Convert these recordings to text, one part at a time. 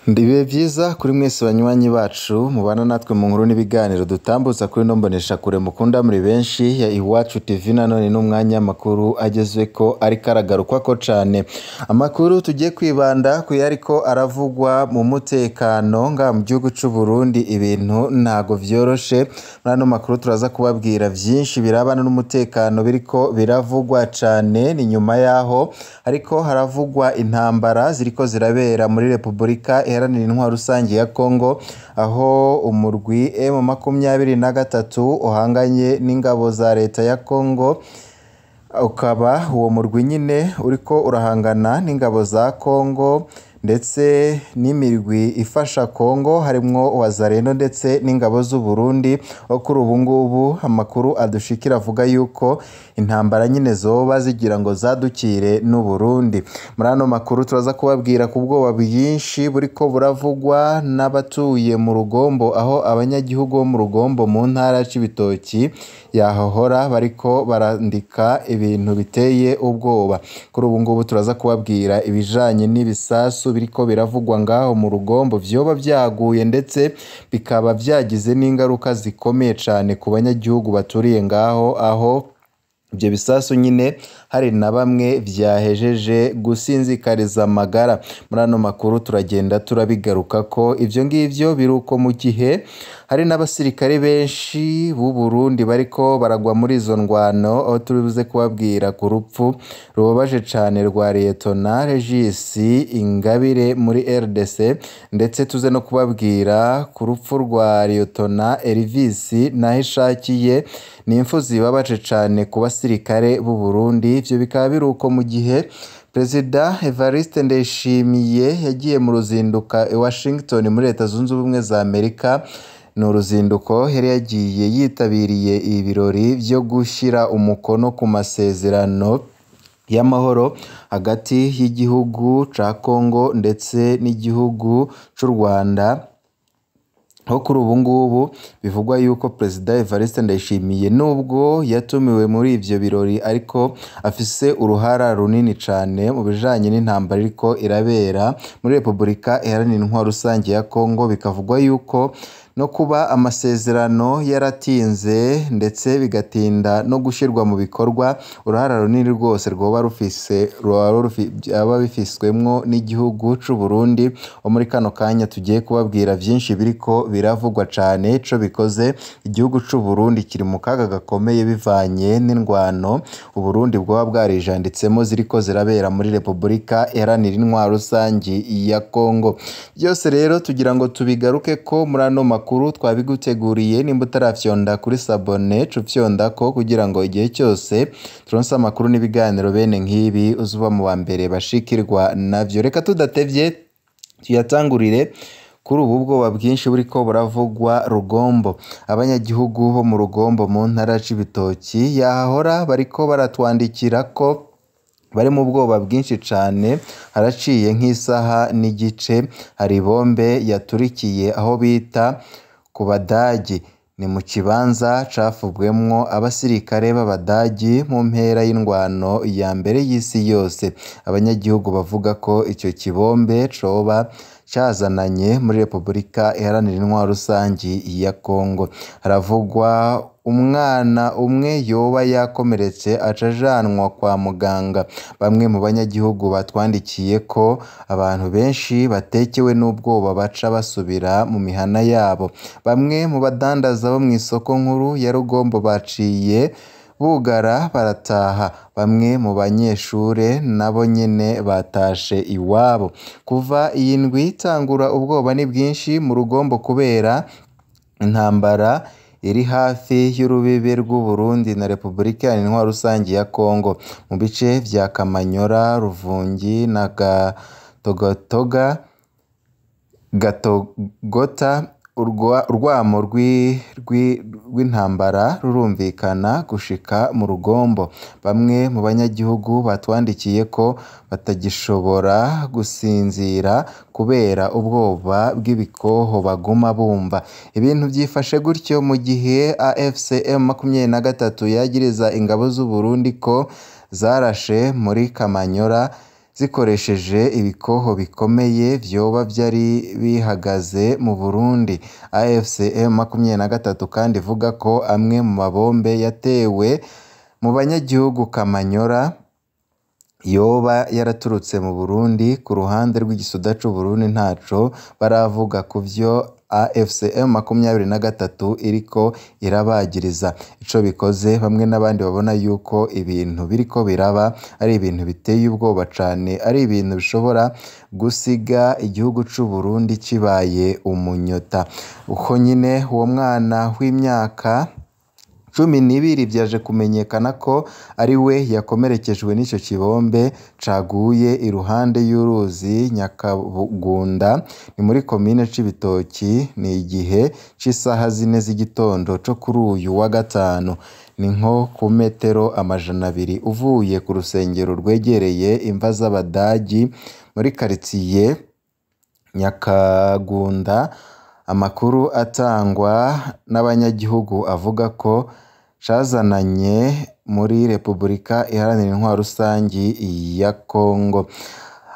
Ibihe vyiza kuri mwese banywanyi bacu mubana natwe mu nkuru n'ibiganiro dutambutsa kuri ino mboneshakure mukunda muri benshi ya Iwacu TV. Nanone n'umwanya amakuru agezweko ariko aragarukwako cane. Amakuru tugiye kwibanda ku yariko aravugwa mu mutekano ngaha mu gihugu c'u Burundi, ibintu ntago vyoroshe. Muri ano makuru turaza kubabwira vyinshi birabana n'umutekano biriko biravugwa cane. Ni nyuma yaho hariko haravugwa intambara ziriko zirabera muri Repubulika Iharanira Intwaro Rusangi ya Kongo, aho umurwi M23 uhanganye n'ingabo za leta ya Kongo, ukaba uwo murwi nyine uriko urahangana n'ingabo za Kongo ndetse n'imirwi ifasha Kongo harimwo Wazalendo ndetse n'ingabo z'u Burundi. Aho kuri ubu ngubu amakuru adushikira avuga yuko intambara nyine zoba zigira ngo zadukire n'u Burundi. Muri ano makuru turaza kubabwira ku bwoba bwinshi buriko buravugwa n'abatuye mu Rugombo, aho abanyagihugu bo mu Rugombo mu ntara ya Cibitoki yahahora bariko barandika ibintu biteye ubwoba. Kuri ubu ngubu turaza kubabwira ibijanye n'ibisasu biriko biravugwa ngaho mu Rugombo vyoba vyaguye ndetse bikaba vyagize n'ingaruka zikomeye cane ku banyagihugu baturiye ngaho, aho ivyo bisasu nyine hari na bamwe vyahejeje gusinzikariza amagara. Muri ano makuru turagenda turabigarukako ivyo ngivyo biruko mu gihe hari n'abasirikare benshi b'u Burundi bariko baragwa muri izo ndwano, aho turibuze kubabwira ku rupfu rubabaje cane rwa Liyetona Regis Ingabire muri RDC, ndetse tuze no kubabwira ku rupfu rwa Liyetona Elvis Nahishakiye. Ni impfu zibabaje cane ku basirikare b'u Burundi. Ivyo bikaba biruko mu gihe Perezida Evariste Ndayishimiye yagiye mu ruzinduka i Washington muri Leta Zunze Ubumwe za Amerika. Ni uruzinduko yari yagiye yitabiriye ibirori vyo gushira umukono ku masezerano y'amahoro hagati y'igihugu ca Kongo ndetse n'igihugu c'u Rwanda, aho kuri ubu ngubu bivugwa yuko Perezida Evariste Ndayishimiye nubwo yatumiwe muri ivyo birori ariko afise uruhara runini cane mu bijanye n'intambara iriko irabera muri Repubulika Iharanira Intwaro Rusangi ya Kongo. Bikavugwa yuko no kuba amasezerano yaratinze ndetse bigatinda no gushirwa mu bikorwa, uruhara runini rwose rwoba rufise rwaba bifiswemwo n'igihugu c'u Burundi. Aho muri kano kanya tugiye kubabwira vyinshi biriko biravugwa cane. Ico bikoze igihugu c'u Burundi kiri mu kaga gakomeye bivanye n'indwano Uburundi bwoba bwarijanditsemo ziriko zirabera muri Repubulika Iharanira Intwaro Rusangi ya Kongo. Vyose rero tugira ngo tubigarukeko muri ano makuru twabiguteguriye. Nimba utarafyonda kuri sabone, ca ufyondako kugira ngo igihe cyose turonse amakuru n'ibiganiro bene nk'ibi uzuba mu ba mbere bashikirwa navyo. Reka tudatevye tuyatangurire kuri ubu bwoba bwinshi buriko buravugwa Rugombo. Abanyagihugu bo mu Rugombo mu ntara ya Cibitoki yahahora bariko baratwandikira ko bari mu bwoba bwinshi cane. Haraciye nk'isaha n'igice hari bombe yaturikiye aho bita ku Badagi, ni mu kibanza cafubwemwo abasirikare b'Abadagi mu mpera y'indwano ya mbere y'isi yose. Abanyagihugu bavuga ko ico kibombe coba cazananye muri Repubulika Iharanira Intwaro Rusangi ya Kongo. Haravugwa umwana umwe yoba yakomeretse aca ajanwa kwa muganga. Bamwe mu banyagihugu batwandikiye ko abantu benshi batekewe n'ubwoba baca basubira mu mihana yabo. Bamwe mu badandaza bo mw'isoko nkuru ya Rugombo baciye bugara barataha. Bamwe mu banyeshure nabo nyene batashe iwabo. Kuva iyi ndwi itangura ubwoba ni bwinshi mu Rugombo kubera intambara iri hafi y'urubibe rw'u Burundi na Repubulika Iharanira Intwaro Rusangi ya Kongo, mu bice vya Kamanyora, Ruvungi na Gatogota. Urwamo rw'intambara rurumvikana gushika mu Rugombo. Bamwe mu banyagihugu batwandikiye ko batagishobora gusinzira kubera ubwoba bw'ibikoho baguma bumva. Ibintu vyifashe gutyo mu gihe AFC M23 yagiriza ingabo z'u Burundi ko zarashe muri Kamanyora zikoresheje ibikoho bikomeye vyoba vyari bihagaze mu Burundi. AFC M23 kandi ivuga ko amwe mu mabombe yatewe mu banyagihugu Kamanyora yoba yaraturutse mu Burundi. Ku ruhande rw'igisoda c'Uburundi ntaco baravuga kuvyo AFC M23 iriko irabagiriza. Ico bikoze, bamwe n'abandi babona yuko ibintu biriko biraba ari ibintu biteye ubwoba cane, ari ibintu bishobora gusiga igihugu c'Uburundi kibaye umunyota. Uko nyine uwo mwana w'imyaka 12 vyaje kumenyekana ko ari we yakomerekejwe n'ico kibombe caguye iruhande y'uruzi Nyakagunda, ni muri komine Cibitoki. Ni igihe c'isaha 4 z'igitondo co kuri uyu wa gatanu, ni nko ku metero 200 uvuye ku rusengero rwegereye imva z'Abadagi muri karitiye Nyakagunda. Amakuru atangwa n'abanyagihugu avuga ko cazananye muri Repubulika Iharanira Intwaro Rusangi ya Kongo.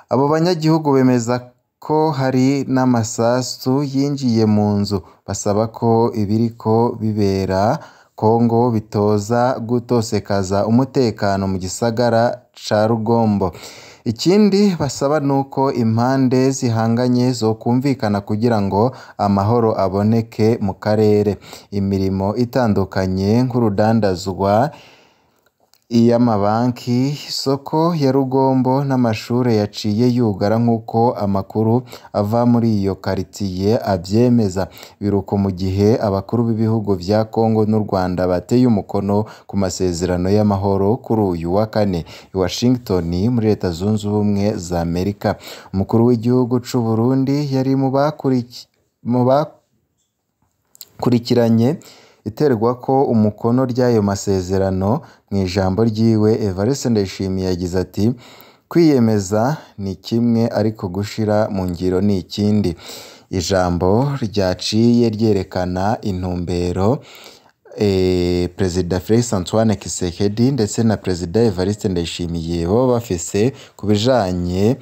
Abo banyagihugu bemeza ko hari n'amasasu yinjiye mu nzu, basaba ko ibiriko bibera Kongo bitoza gutosekaza umutekano mu gisagara ca Rugombo. Ikindi basaba nuko impande zihanganye zokumvikana kugira ngo amahoro aboneke mu karere. Imirimo itandukanye nk'urudandazwa, iy'amabanki, isoko ya Rugombo n'amashure yaciye yugara nk'uko amakuru ava muri iyo karitiye avyemeza. Biruko mu gihe abakuru b'ibihugu vya Kongo n'u Rwanda bateye umukono ku masezerano y'amahoro kuri uyu wa kane i Washington muri Leta Zunze Ubumwe za Amerika. Umukuru w'igihugu c'u Burundi yari mu bakurikiranye iterwako umukono ry'ayo masezerano. Mw'ijambo ryiwe, Evariste Ndayishimiye yagize ati: "Kwiyemeza ni kimwe ariko gushira mu ngiro ni ikindi." Ijambo ryaciye ryerekana intumbero Perezida Felix Antoine Tshisekedi ndetse na Perezida Evariste Ndayishimiye boba bafise ku bijanye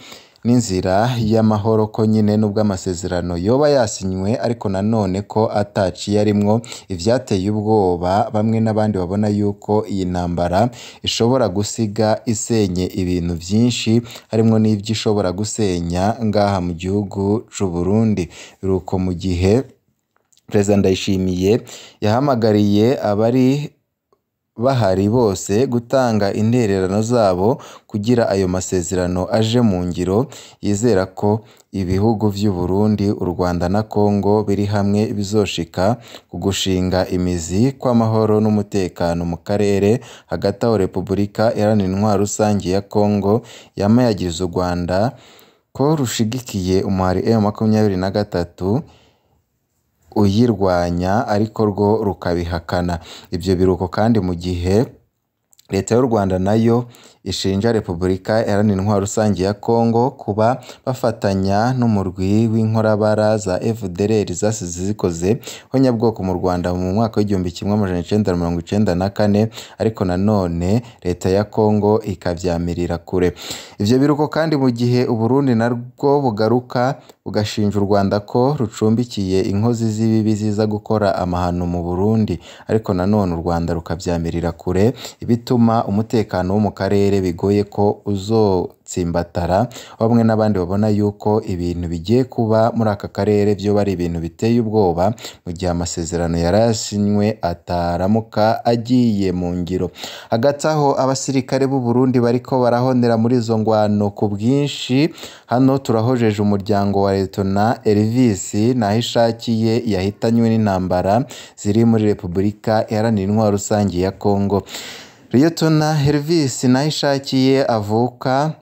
n'inzira y'amahoro, ko nyine nubwo amasezerano yoba yasinywe ariko nanone ko ataciye arimwo ivyateye ubwoba bamwe n'abandi babona yuko iyi ntambara ishobora gusiga isenye ibintu vyinshi, harimwo n'ivyo ishobora gusenya ngaha mu gihugu c'u Burundi. Biruko mu gihe Perezida Ndayishimiye yahamagariye abari bahari bose gutanga intererano zabo kugira ayo masezerano aje mu ngiro, yizera ko ibihugu vy'u Burundi, u Rwanda na Kongo biri hamwe bizoshika ku gushinga imizi kw'amahoro n'umutekano mu karere. Hagati aho, Repubulika Iharanira Intwaro Rusangi ya Kongo yama yagiriza u Rwanda ko rushigikiye umuhari M23 uyirwanya, ariko rwo rukabihakana. Ivyo biruko kandi mu gihe Leta y'u Rwanda nayo ishinja Repubulika Iharanira Intwaro Rusangi ya Kongo kuba bafatanya n'umurwi w'inkorabara za FDLR zasize zikoze ihonyabwoko mu Rwanda mu mwaka w'1994, ariko nanone Leta ya Kongo ikavyamirira kure. Ivyo biruko kandi mu gihe Uburundi narwo bugaruka bugashinja u Rwanda ko rucumbikiye inkozi z'ibibi ziza gukora amahano mu Burundi, ariko nanone u Rwanda rukavyamirira kure, ibituma umutekano wo mu karere bigoye ko uzotsimbatara. Bamwe n'abandi babona yuko ibintu bigiye kuba muri aka karere vyoba ari ibintu biteye ubwoba mu gihe amasezerano yarasinywe ataramuka agiye mu ngiro. Hagati aho, abasirikare b'u Burundi bariko barahonera muri izo ngwano ku bwinshi. Hano turahojeje umuryango wa Letona Elvis Nahishakiye yahitanywe n'intambara ziri muri Repubulika Iharanira Intwaro Rusangi ya Kongo. Liyetona Elvis Nahishakiye avuka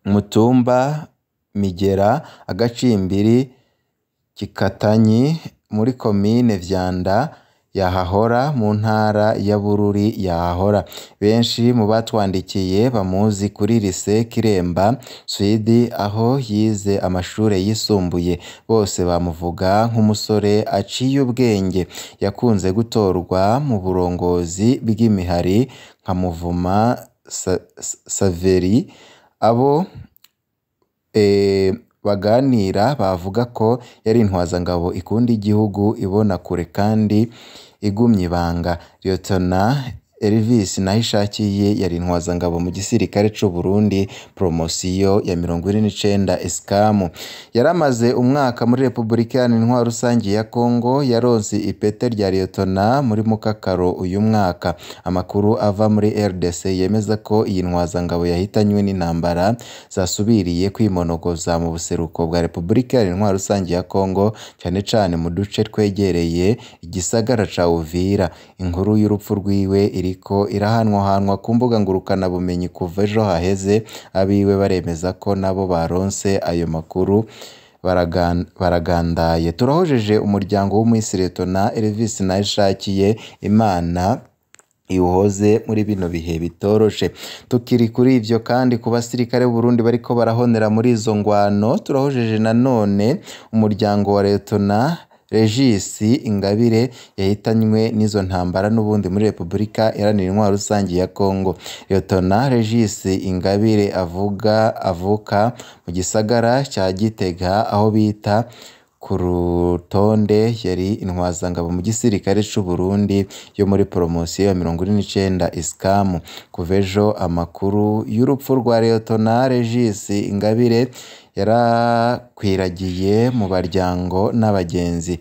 Mutumba Migera, Agacimbiri Kikatanyi muri komine Vyanda yahahora mu ntara ya Bururi yahahora. Benshi mu batwandikiye bamuzi kuri Lycée Kiremba Swidi aho yize amashure yisumbuye. Bose bamuvuga nk'umusore aciye ubwenge, yakunze gutorwa mu burongozi bw'imihari nka Muvuma Saveri. Abo baganira bavuga ko yari intwazangabo ikunda igihugu, ibona kure kandi igumye ibanga. Lieutenant Elvis Nahishakiye yari intwazangabo mu gisirikare c'u Burundi, promosiyo ya 49 Escamu. Yaramaze umwaka muri Repubulika Iharanira Intwaro Rusangi ya Kongo, yaronse ipete rya Lieutenant muri Mukakaro uyu mwaka. Amakuru ava muri RDC yemeza ko iyi ntwazangabo yahitanywe n'intambara zasubiriye kwimonogoza mu buseruko bwa Repubulika Iharanira Intwaro Rusangi ya Kongo, cane cane mu duce twegereye igisagara ca Uvira. Inkuru y'urupfu rwiwe iriko irahanwahanwa ku mbuga ngurukanabumenyi kuva ejo haheze, abiwe baremeza ko nabo baronse ayo makuru baragandaye. Turahojeje umuryango w'umuhisi Lieutenant Elvis Nahishakiye, Imana iwuhoze muri bino bihe bitoroshe. Tukiri kuri ivyo kandi, ku basirikare b'Uburundi bariko barahonera muri izo ngwano, turahojeje nanone umuryango wa Lieutenant Regis Ingabire yahitanywe n'izo ntambara n'ubundi muri Repubulika Iharanira Intwaro Rusangi ya Kongo. Lieutenant Regis Ingabire avuka mu gisagara ca Gitega aho bita ku Rutonde, yari intwazangabo mu gisirikare c'u Burundi yo muri promosiyo ya 49 Escamu. Kuva ejo amakuru y'urupfu rwa Lieutenant Regis Ingabire yarakwiragiye mu baryango n'abagenzi.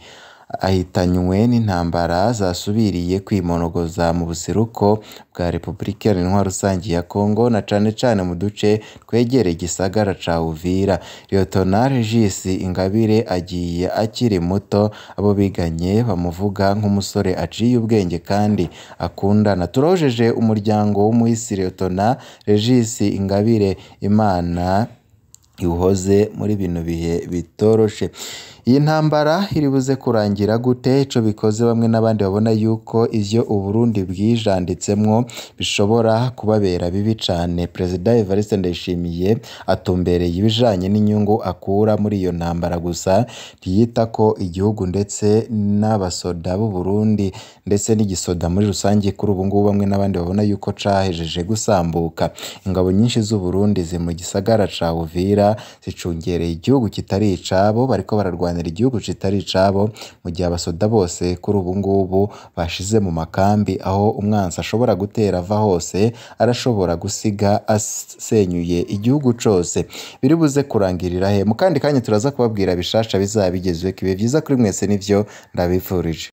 Ahitanywe n'intambara zasubiriye kwimonogoza mu buseruko bwa Repubulika Iharanira Intwaro Rusangi ya Kongo, na cane cane mu duce twegereye igisagara ca Uvira. Lieutenant Regis Ingabire agiye akiri muto, abo biganye bamuvuga nk'umusore aciye ubwenge kandi akundana. Turahojeje umuryango w'umuhisi Lieutenant Regis Ingabire, Imana iwuhoze muri bino bihe bitoroshe. Iyi ntambara iribuze kurangira gute? Ico bikoze bamwe n'abandi babona yuko ivyo Uburundi bwijanditsemwo bishobora kubabera bibi cane. Perezida Evariste Ndayishimiye atumbereye ibijanye n'inyungu akura muri iyo ntambara gusa, ntiyita ko igihugu ndetse n'abasoda b'u Burundi ndetse n'igisoda muri rusange kuri ubu ngubu bamwe n'abandi babona yuko cahejeje gusambuka. Ingabo nyinshi z'u Burundi ziri mu gisagara ca Uvira zicungereye igihugu kitari icabo, bariko bararwanira igihugu kitari icabo, mu gihe abasoda bose kuri ubu ngubu bashize mu makambi aho umwansi ashobora gutera ava hose, arashobora gusiga asenyuye igihugu cose. Biribuze kurangirira he? Mu kandi kanya turaza kubabwira bishasha bizaba bigezweko. Ibihe vyiza kuri mwese nivyo ndabifurije.